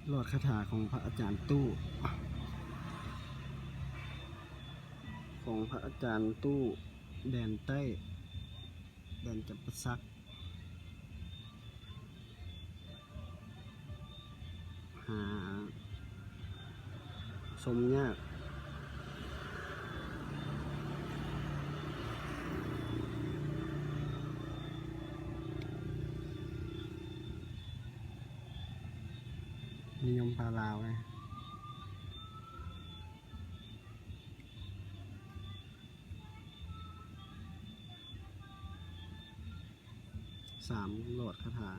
ຫຼອດຄາຖາຂອງພະອາຈານຕູ້ ຂອງພະອາຈານຕູ້ ແດນໃຕ້ ແດນຈຳປາສັກ ຫາຊົມຍາກ. ນິຍົມພາລາວເລີຍ. ສາມ ຫຼອດຄາຖາ.